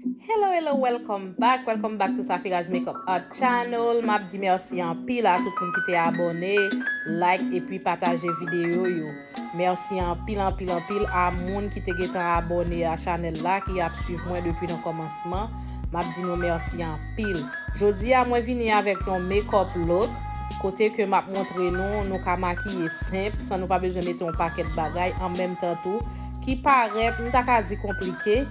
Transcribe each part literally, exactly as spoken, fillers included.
Hello, hello, welcome back, welcome back to Safiras Makeup Art Channel. M ap di mèsi anpil a tout moun ki te abòne, like epi pataje videyo yo. Mèsi anpil, anpil, anpil a moun ki te gentan abòne a chanèl la, ki ap swiv mwen depi nan kòmansman. M ap di nou mèsi anpil. Jodi a, mwen vini avèk yon makeup look, kote ke m ap montre nou, nou ka makiye senp, san nou pa bezwen mete yon pakèt bagay, an menm tan tou, ki parèt, m ta ka di konplike,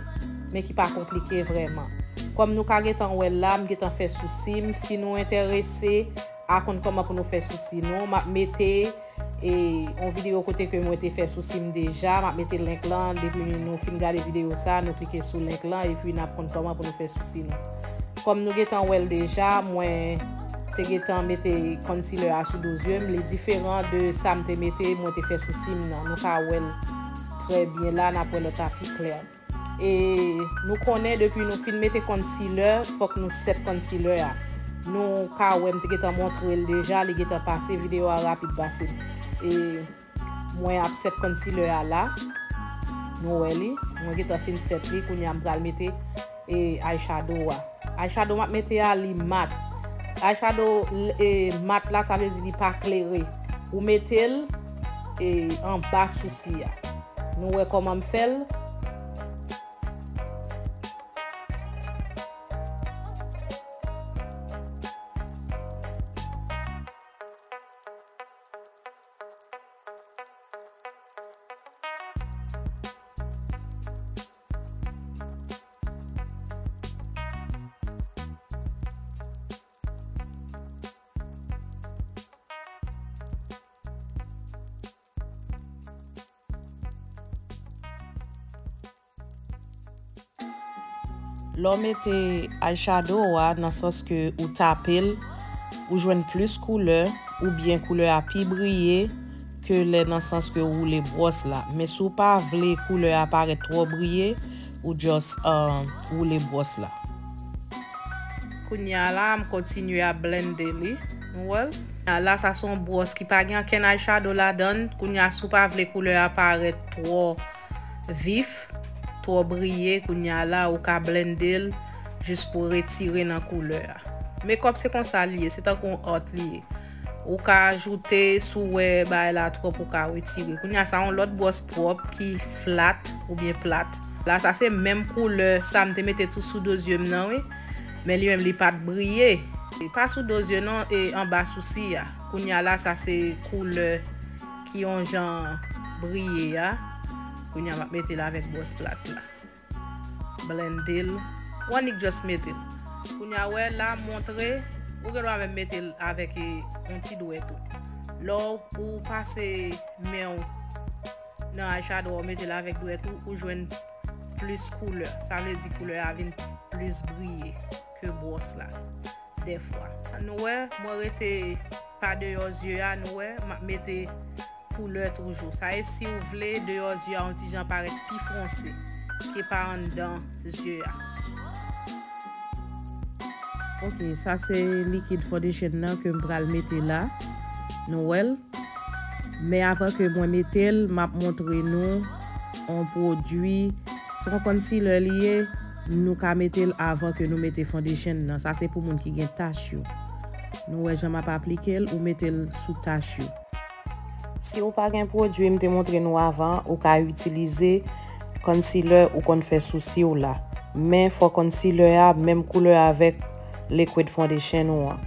men ki pa konplike vrèman. Kòm nou ka gentan wè l la, m gentan fè sousi m. Si nou enterese a konn kòman pou nou fè sousi nou, m ap mete e yon videyo kote ke mwen te fè sousi m deja, m ap mete link lan, depi nou fin gade videyo sa, nou klike sou link lan, epi n ap konn kòman pou nou fè sousi nou. Kòm nou gentan wè l deja, mwen te gentan mete concealer a sou do zye m, li diferan de sa m te mete, mwen te fè sousi m nan. Nou ka wè l trè byen la, n ap wè lòt a pi klè. E nou konnen depi nou fin mete concealer, fòk nou set concealer a. Nou ka wè m te gentan montre l deja, li gentan pase, videyo a rapid pase. E mwen ap set concealer a la. Nou wè li, mwen gentan fin set li, kounye a m pral mete e eyeshadow a. Eyeshadow m ap mete a, li mat. Eyeshadow e mat la, sa vle di li pa klere. Ou mete l e anba sousi a. Nou wè kòman m fè l. Lè w mete eyeshadow a, nan sans ke ou tape l, ou jwenn plis koulè, oubyen koulè a pi briye ke lè nan sans ke w woule bwòs la. Men si w pa vle koulè a parèt twò briye, ou just, uh, woule bwòs la. Kounye a la, m kontinye ap blende li. Nou wè l? A la, sa se yon bwòs ki pa gen ankenn eyeshadow ladan l. Kounye a, si w pa vle koulè a parèt twò vif, twò briye, kounye a la, ou ka blende l jis pou retire nan koulè a. Makeup se konsa li ye, se tankou yon art li ye. Ou ka ajoute, si w wè bagay la twòp, ou ka retire. Kounye a, sa yon lòt bwòs pwòp ki flat oubyen plat. La, sa se menm koulè sa m te mete tou sou do zye m nan, wi. Men li menm, li pa t briye. Li pa sou do zye non, e anba sousi a. Kounye a la, sa se koulè ki yon jan briye a. Kounye a, m ap mete l avèk bwòs plat la. Blende l. Ou annik just mete l. Kounye a, wè la, montre, ou gen dwa menm mete l avèk e, yon ti dwèt ou. Lè w, ou pase men w nan eyeshadow, ou mete l avèk dwèt ou, ou jwenn plis koulè. Sa vle di koulè a vin plis briye ke bwòs la. Dèfwa. Nou wè, mwen rete pa deyò zye a, nou wè, m ap mete koulè toujou. Sa e si w vle deyò zye a yon ti jan parèt pi fonse ke pa anndan zye a. Ok, sa se likid foundation nan ke m pral mete la. Nou wè l. Men avan ke mwen mete l, m ap montre nou yon pwodui. Se yon concealer li ye, nou ka mete l avan ke nou mete foundation nan. Sa se pou moun ki gen tach yo. Nou wè jan m ap aplike l, ou mete l sou tach yo. Si ou pa gen pwodui m te montre nou avan, ou ka itilize concealer ou konn fè sousi w la. Men fò concealer a menm koulè avèk liquid foundation ou an.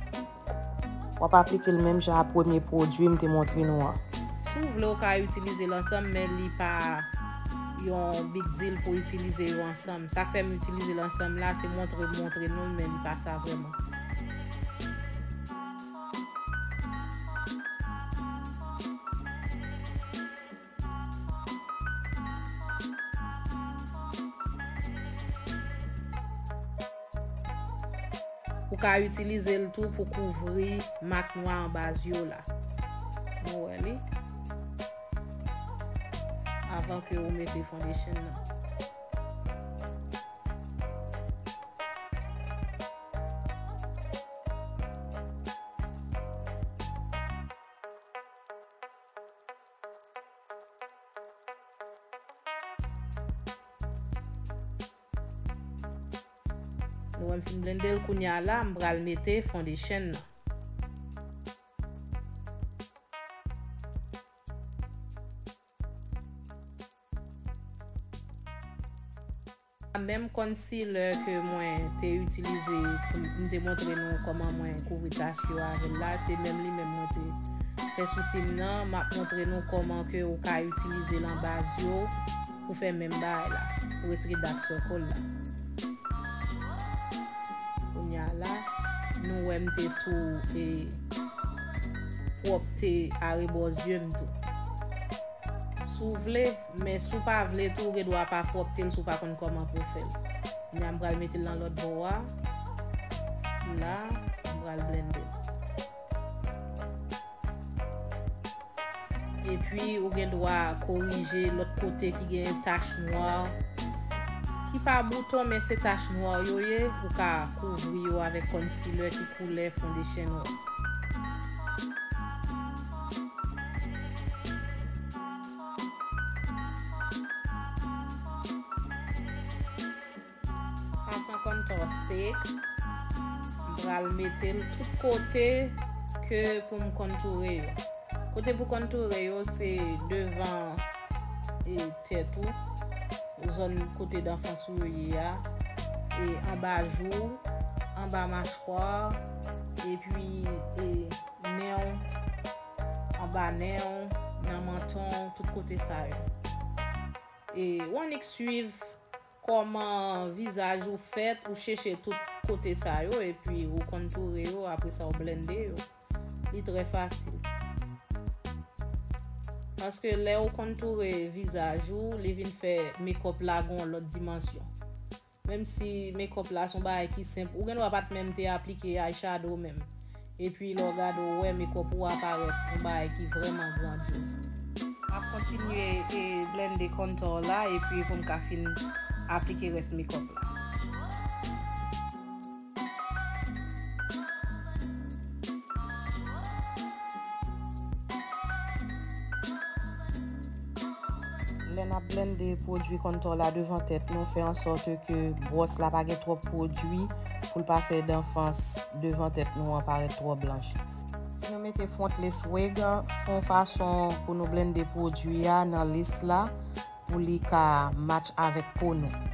W ap aplike l menm jan a premye pwodui m te montre nou an. Si w vle, ou ka itilize l ansanm, men li pa yon big deal pou itilize yo ansanm. Sa k fè m itilize l ansanm la, se montre m montre nou l, men li pa sa vrèman. Ou ka itilize l tou pou kouvri mak nwa anba zye w la. Nou wè li. Avan ke ou mete foundation nan. Nou wè m fin blende l, kounye a la, m pral mete foundation nan. Menm concealer ke mwen te itilize pou m te montre nou kòman mwen kouvri tach yo avè l la, se menm li menm mwen te fè sou sim nan. M ap montre nou kòman ke ou ka itilize l anba zye w pou fè menm bagay la, pou retire dark circle la. Kounye a la, nou wè m te tou e pwòpte arebò zye m tou. Si w vle, men si w pa vle tou, ou gen dwa pa pwòpte l si w pa konn kòman pou w fè l. Kounye a m pral mete l nan lòt bò a. La, m pral blende l. Epi, ou gen dwa korije lòt kote ki gen tach nwa, ki pa bouton, men se tach nwa yo ye. Ou ka kouvri yo avèk concealer ki koulè foundation ou. Sa se yon contour stick. M pral mete l tout kote ke pou m kontoure yo. Kote pou kontoure yo, se devan e tèt ou, zòn kote danfans ou yo ye a, e anba jou, anba machwa, epi e nen w, anba nen w, nan manton w, tout kote sa yo. E w annik swiv kòman vizaj ou fèt, ou cheche tout kote sa yo, epi ou kontoure yo, apre sa ou blende yo. Li trè fasil. Paske lè ou kontoure vizaj ou, li vin fè makeup la gon lòt dimansyon. Menm si makeup la se yon bagay ki senp, ou gen dwa pa t menm te aplike eyeshadow menm. Epi lè w gade, w wè makeup ou a parèt yon bagay ki vrèman grandyoz. M ap kontinye e blende contour la, epi pou m ka fin aplike rès makeup la. Lè n ap blende pwodui contour la devan tèt nou, fè an sòt ke bwòs la pa gen twòp pwodui pou l pa fè danfans devan tèt nou an parèt twò blanch. Si nou mete front lace wig, fè yon fason pou nou blende pwodui a nan lace la pou li ka match avèk po nou.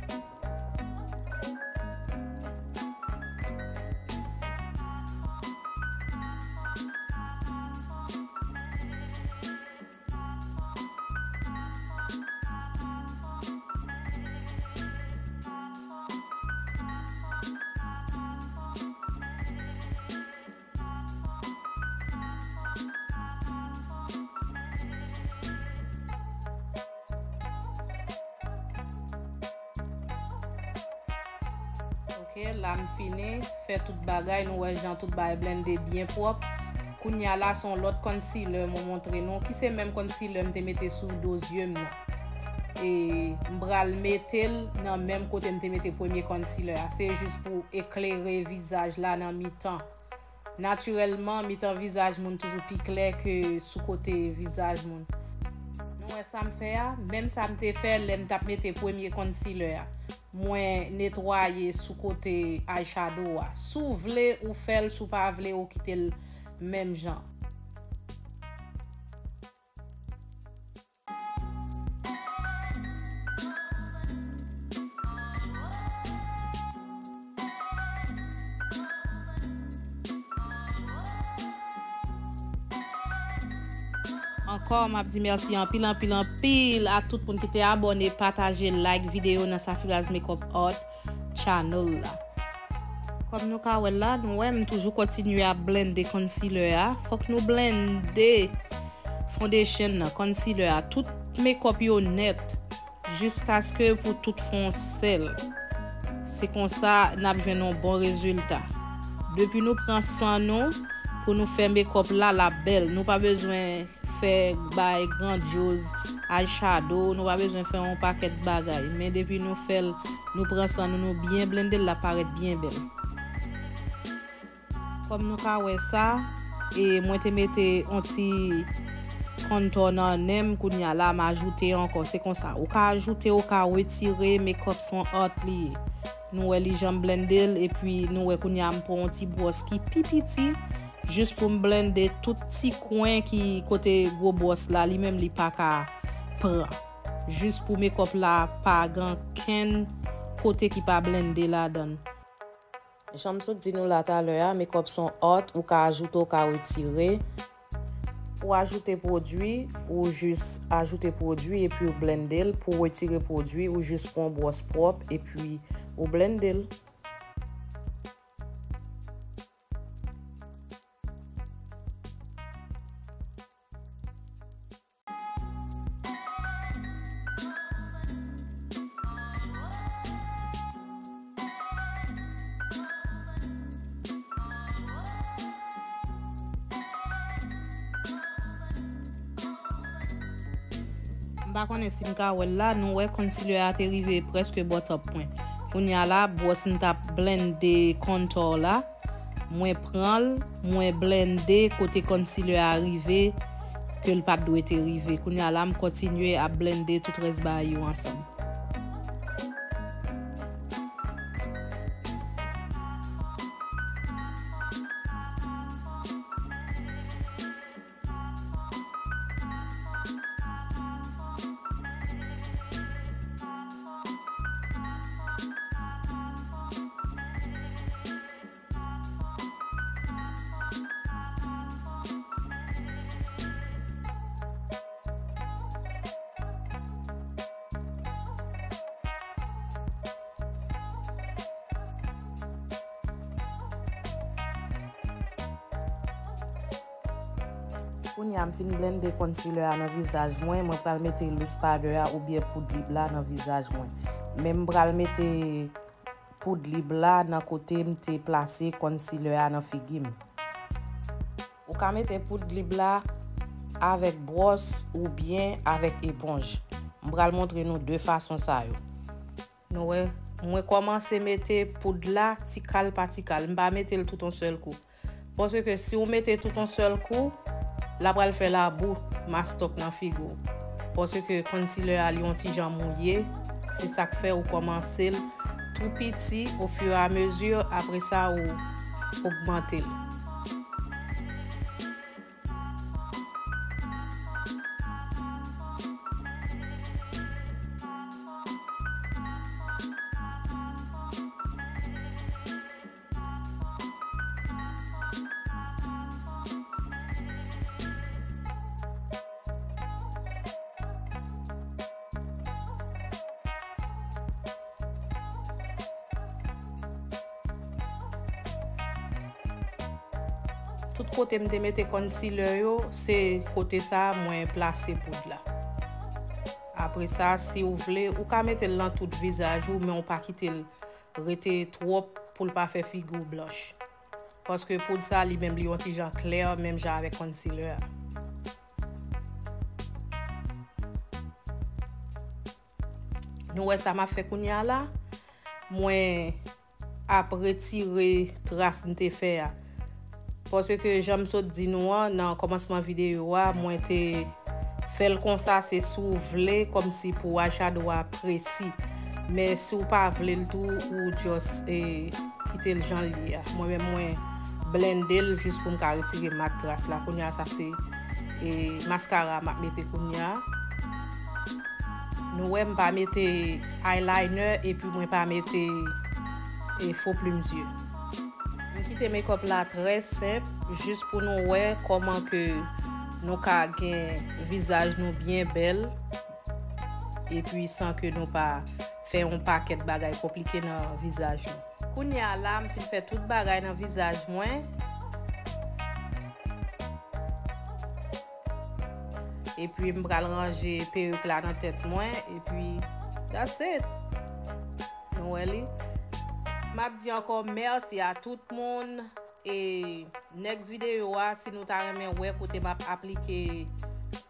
Ok, la m fini fè tout bagay. Nou wè jan tout bagay blende byen pwòp. Kounye a la, se yon lòt concealer mwen montre nou, ki se menm concealer m te mete sou do zye m nan. E m pral mete l nan menm kote m te mete premye concealer a. Se jis pou eklere vizaj la nan mitan. Natirèlman, mitan vizaj moun toujou pi klè ke sou kote vizaj moun. Nou wè sa m fè a? Menm sa m te fè lè m t ap mete premye concealer a. Mwen netwaye sou kote eyeshadow a. Si w vle, ou fè l, si w pa vle, ou kite l menm jan. Ankò, m ap di mèsi anpil, anpil, anpil a tout moun ki te abòne, pataje, like videyo nan Safiraz Makeup Art channel la. Kòm nou ka wè l la, nou wè m toujou kontinye ap blende concealer a. Fòk nou blende foundation nan, concealer a, tout makeup yo nèt, jiskaske pou tout fè yon sèl. Se konsa n ap jwenn yon bon rezilta. Depi nou pran san nou pou nou fè makeup la, l ap bèl. Nou pa bezwen fè bay grandyoz, eyeshadow, nou pa bezwen fè yon pakèt bagay. Men depi nou fè l, nou pran san nou, nou byen blende l, l ap parèt byen bèl. Kòm nou ka wè sa, e mwen te mete yon ti contour nan nen m, kounye a la m ajoute ankò. Se konsa, ou ka ajoute, ou ka retire, makeup se yon art li ye. Nou wè li jan m blende l, epi nou wè kounye a m pran yon ti bwòs ki pi piti, jis pou m blende tout ti kwen ki kote gwo bwòs la, li menm li pa ka pran. Jis pou makeup la pa gen kenn kote ki pa blende ladan l. Jan m sot di nou la talè a, makeup se yon art, ou ka ajoute, ou ka retire. Ou ajoute pwodui, ou jis ajoute pwodui epi ou blende l. Pou w retire pwodui, ou jis pran bwòs pwòp epi ou blende l. M pa konnen si n ka wè l la, nou wè concealer a te rive prèske bò top mwen. Kounye a la, bwòs m t ap blende contour la, mwen pran l, mwen blende kote concealer a rive, ke l pa t dwe te rive. Kounye a la, m kontinye ap blende tout rès bagay yo ansanm. Kounye a m fin blende concealer a nan vizaj mwen, mwen pral mete loose powder a oubyen poud lib la nan vizaj mwen. Men m pral mete poud lib la nan kote m te plase concealer a nan figi m. Ou ka mete poud lib la avèk bwòs oubyen avèk eponj. M pral montre nou de fason sa yo. Nou wè, mwen kòmanse mete poud la ti kal pa ti kal. M pa mete l tout yon sèl kou. Paske si w mete tout yon sèl kou, l ap pral fè labou, mastòk nan figi w. Paske concealer a li yon ti jan mouye, se sa k fè ou kòmanse l tou piti, au fur et à mesure, apre sa ou ogmante l. Tout kote m te mete concealer yo, se kote sa a mwen plase poud la. Apre sa, si w vle, ou ka mete l nan tout vizaj ou, men w pa kite l rete twòp pou l pa fè figi w blanch. Paske poud sa, li menm, li yon ti jan klè, menm jan avèk concealer a. Nou wè sa m ap fè kounye a la? Mwen ap retire tras m te fè a. Paske jan m sot di nou an, nan kòmansman videyo a, mwen te fè l konsa, se si w vle, kòmsi pou eyeshadow a presi. Men si w pa vle l tou, ou just, eh, kite l jan l ye a. Mwen menm, mwen blende l jis pou m ka retire mak tras la. Kounye a, sa se, eh, maskara m ap mete kounye a. Nou wè m pa mete eyeliner epi mwen pa mete, e, fo plim zye. M kite makeup la trè senp, jis pou nou wè kòman ke nou ka gen vizaj nou byen bèl, epi san ke nou pa fè yon pakèt bagay konplike nan vizaj nou. Kounye a la, m fin fè tout bagay nan vizaj mwen. Epi m pral ranje perik la nan tèt mwen. Epi, that's it. Nou wè li. M ap di ankò mèsi a tout moun. E next videyo a, si nou ta renmen wè kote m ap aplike,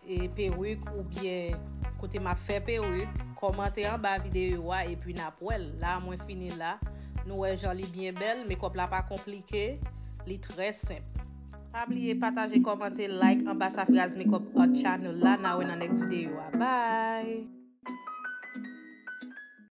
e, perik oubyen kote m ap fè perik, kòmante anba videyo a epi n ap wè l. La, mwen fini la. Nou wè jan li byen bèl. Makeup la pa konplike. Li trè senp. Pa bliye pataje, kòmante, like anba Safira's Makeup Art Channel la. N a wè nan next videyo a. Bye!